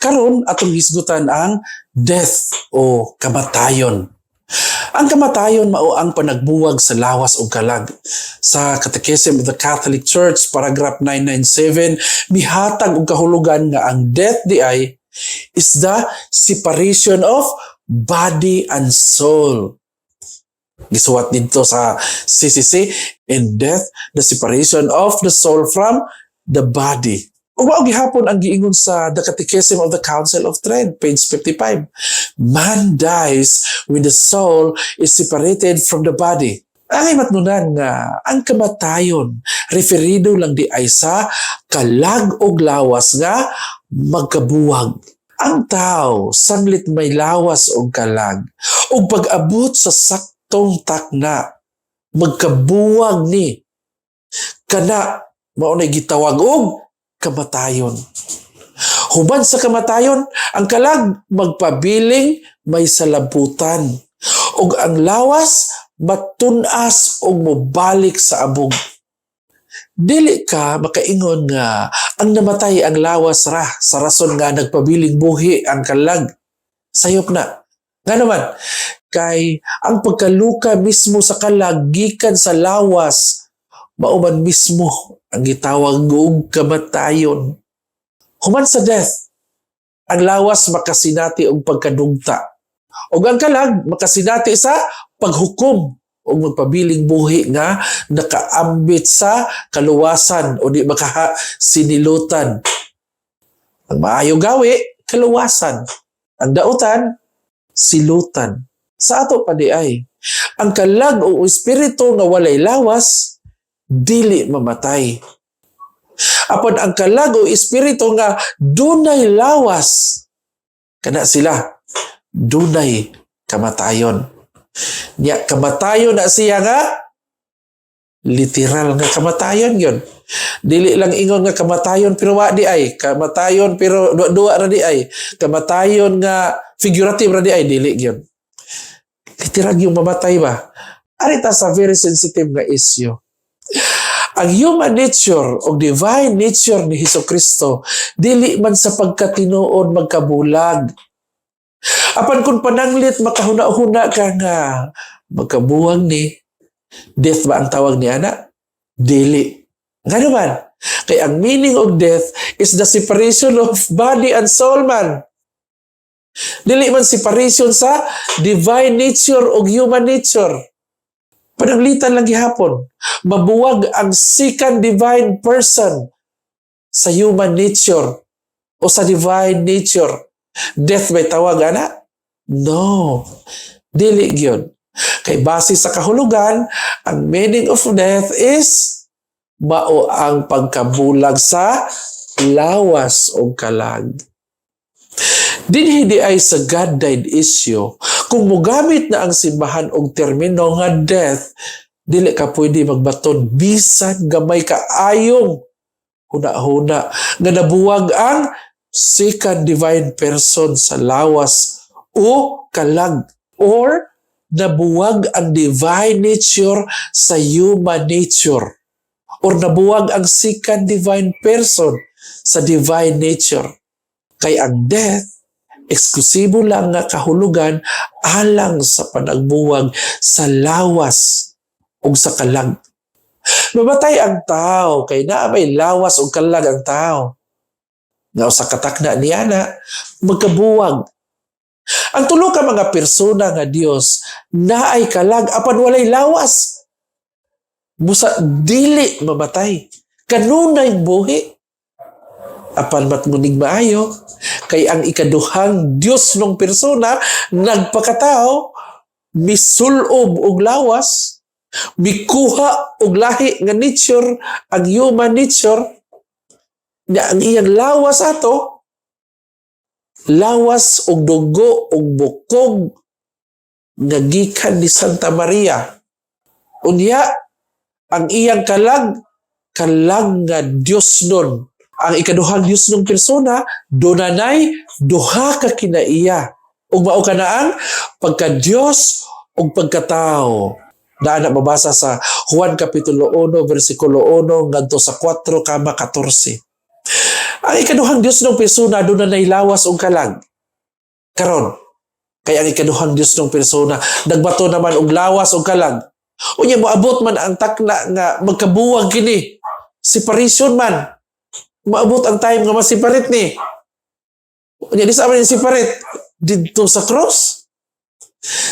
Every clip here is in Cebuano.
Karon, atong hisgutan ang death o kamatayon. Ang kamatayon mao ang panagbuwag sa lawas o kalag. Sa Catechism of the Catholic Church, paragraph 997, mihatag og kahulugan nga ang death diay is the separation of body and soul. Gisuwat didto sa CCC, in death, the separation of the soul from the body. Ug mao gihapon ang giingon sa The Catechism of the Council of Trent, page 55. Man dies when the soul is separated from the body. Ang matnunan nga ang kamatayon referido lang diay sa kalag og lawas nga magkabuwag. Ang tao sanglit may lawas og kalag ug pag-abot sa saktong takna, magkabuwag ni. Kana mao na gitawag og kamatayon. Human sa kamatayon, ang kalag magpabiling may salabutan ug ang lawas matun-as og mobalik sa abog. Dili ka makaingon nga ang namatay ang lawas ra sa rason nga nagpabiling buhi ang kalag. Sayop na. Nga naman, kay ang pagkaluka mismo sa kalag gikan sa lawas, mao man mismo ang gitawag og kamatayon. Human sa death, ang lawas makasinati og pagkadugta. Ug ang kalag makasinati sa paghukom ug magpabiling buhi nga nakaambit sa kaluwasan o di makaha sinilutan. Ang maayo gawi, kaluwasan. Ang dautan, silutan. Sa ato pa diay, ang kalag o espiritu nga walay lawas, dili mamatay. Apan ang kalag o espiritu nga dunay lawas, kana sila, dunay kamatayon. Nya kamatayon na siya nga literal nga kamatayon yun. Dili lang ingon nga kamatayon pero wa diay, kamatayon pero duwa ra diay, kamatayon nga figurative ra diay, dili gyud. Literal yung mamatay ba? Ari ta sa very sensitive nga issue. Ang human nature o divine nature ni Hesus Kristo dili man sa pagkatinuod magkabulag. Apan kung pananglit makahuna-huna ka nga magkabuwag ni, death ba ang tawag ni ana? Dili. Nga naman, kay ang meaning of death is the separation of body and soul man. Dili man separation sa divine nature o human nature. Pananglitan lang gihapon, mabuwag ang second divine person sa human nature o sa divine nature. Death bay tawag ana? No. Dili gyud. Kay base sa kahulugan, ang meaning of death is mao ang pagkabulag sa lawas o kalag. Dinhi diay sa God died issue, kung mogamit na ang simbahan og termino nga death, dili ka pwede magbaton bisan gamay kaayong huna-huna nga nabuwag ang second divine person sa lawas o kalag or nabuwag ang divine nature sa human nature or nabuwag ang second divine person sa divine nature. Kay ang death, eksklusibo lang nga kahulugan alang sa panagbuwag sa lawas ug sa kalag. Mamatay ang tao kay naa may lawas ug kalag ang tao. Nga sa katakna niya na magkabuwag. Ang tulo ka mga persona nga Dios naay kalag apan walay lawas. Busa dili mamatay. Kanunay buhi. Apan matngunig maayo kay ang ikaduhang Dios nung persona nagpakatao, misulob og lawas, mikuha og lahi nga nature, ang human nature nga ang iyang lawas ato lawas og dugo og bukog nga gikan ni Santa Maria. Unya ang iyang kalag, kalag nga Dios nun. Ang ikaduhang Dios nung persona dunanay duha ka kinaiya ug mao kana ang pagka Dios ug pagkatao. Daan na mabasa sa Juan Kapitulo 1 versikulo 1 ngadto sa 4,14. Ang ikaduhang Diosnong persona duna nay lawas ug kalag. Karon, kay ang ikaduhang Diosnong persona nagbato naman og lawas ug kalag. Unya moabot man ang takna nga magkabuwag kini. Separation man. Maabot ang time nga ma-separate ni. Unya di sa man separate didto sa cross.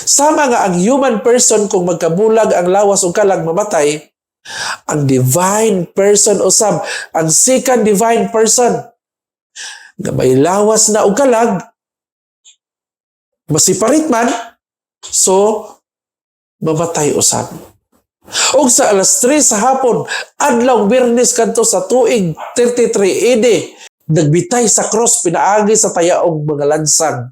Sama nga ang human person, kung magkabulag ang lawas ug kalag, mamatay, ang divine person usab, ang second divine person nga may lawas na og kalag, ma-separate man, so mamatay usab. Og sa alas 3 sa hapon, adlaw Biyernes kadto sa tuig 33 AD, nagbitay sa cross pinaagi sa tayaong mga lansang.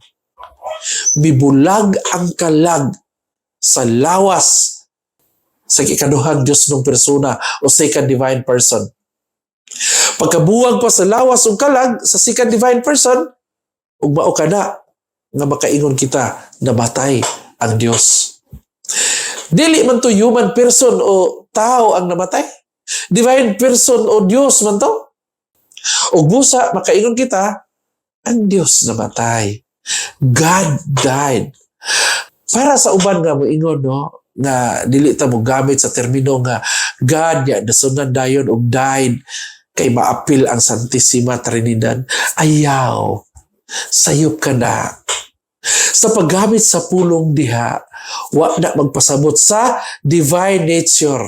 Mibulag ang kalag sa lawas sa ikaduhang Diosnong persona o second divine person. Pagkabuwag pa sa lawas ug kalag sa second divine person, ug mao kana nga makaingon kita, namatay ang Dios. Dili man to human person o tao ang namatay. Divine person o Dios man to. Ug busa makaingon kita, ang Dios namatay. God died. Para sa uban nga moingon, no, nga dili ta mo gamit sa termino nga God ya nasunan dayon og died kay maapil ang Santissima Trinidad. Ayaw. Sayop ka na. Sa paggamit sa pulong diha, wa na magpasabot sa divine nature.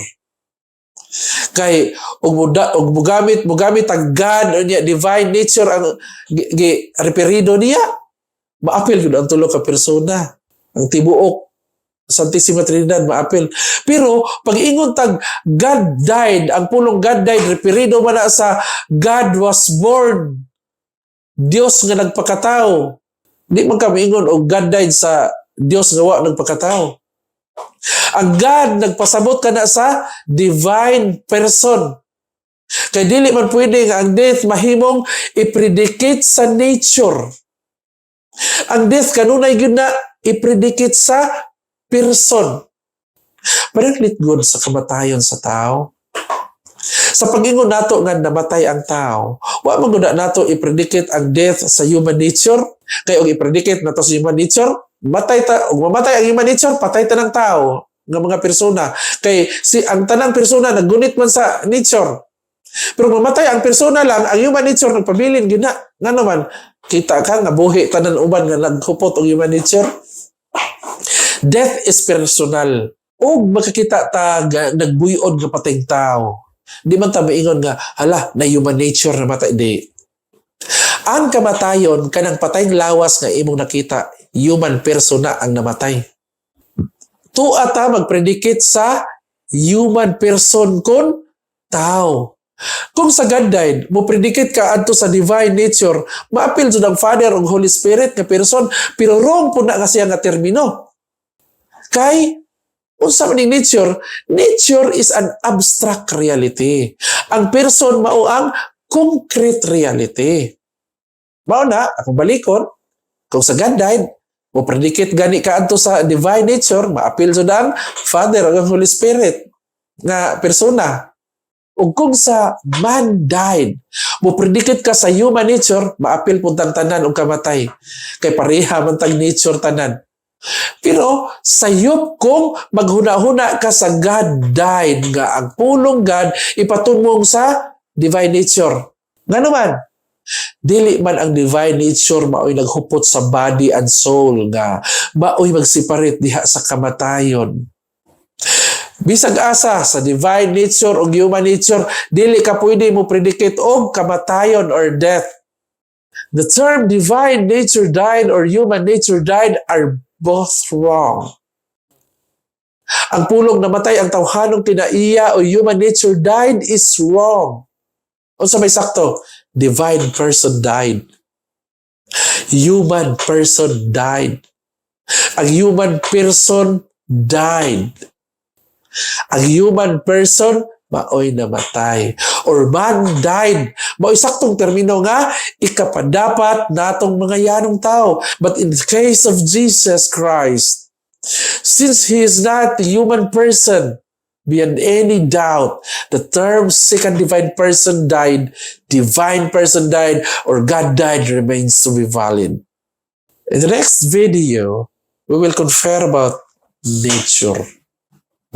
Kay ug mugamit ang God unya divine nature ang gi referido niya, maapil gyud ang tulo ka persona. Ang tibuok Santissima Trinidad maapil. Pero pag ingon tag God died, ang pulong God died referido man na sa God was born. Dios nga nagpakatao. Di man ka moingon og God died sa Dios nga wa nagpakatao. Ang God nagpasabot ka na sa divine person. Kay dili man pwede nga ang death mahimong i-predicate sa nature. Ang death kanunay gyud na i-predicate sa person. Pananglit gud sa kamatayon sa tao. Sa pag-ingon nato nga namatay ang tao, wa man gud na nato i-predicate ang death sa human nature. Kay og i-predicate nato sa human nature, matay ta, og mamatay ang human nature, patay ta ng tao nga mga persona. Kay si ang tanang persona naggunit man sa nature. Pero mamatay ang persona lang, ang human nature nagpabilin gyud na. Ngano man, kita ka nga buhi tanan uban nga naghupot og human nature. Death is personal. Og makakita ta nga nagbuy-on nga patayng tao. Di man ta maingon nga, "Hala, na human nature na matay." Di. Ang kamatayon, kanang patayng lawas nga imong nakita, human person na ang namatay. Tua ta magpredicate sa human person kon tao. Kung sa God died, mo predicate ka adto sa divine nature, maapil jud ang Father ug Holy Spirit nga person, pero wrong po na kasi nga termino. Kay unsa man ning nature? Nature is an abstract reality. Ang person mao ang concrete reality. Mao na, akong balikon, kung sa God died, mo predicate gani ka adto sa divine nature, maapil jud ang Father ug ang Holy Spirit nga persona. Ug kung sa man died, mo predicate ka sa human nature, maapil pud tang tanan og kamatay. Kay pareha man tag nature tanan. Pero sayop kung maghuna-huna ka sa God died nga ang pulong God ipatumong sa divine nature. Ngano man, dili man ang divine nature mao'y naghupot sa body and soul nga mao'y mag-separate diha sa kamatayon. Bisag asa sa divine nature o human nature, dili ka pwede mo predicate og kamatayon or death. The term divine nature died or human nature died are both wrong. Ang pulong namatay ang tawhanong kinaiya o human nature died is wrong. Unsa may sakto? Divine person died. Human person died. Ang human person died. Ang human person maoy namatay. Or man died. Maoy saktong termino nga ikapadapat natong mga yanong tao. But in the case of Jesus Christ, since He is not a human person, Beyond any doubt, the term second divine person died, divine person died, or God died remains to be valid. In the next video, we will confer about nature.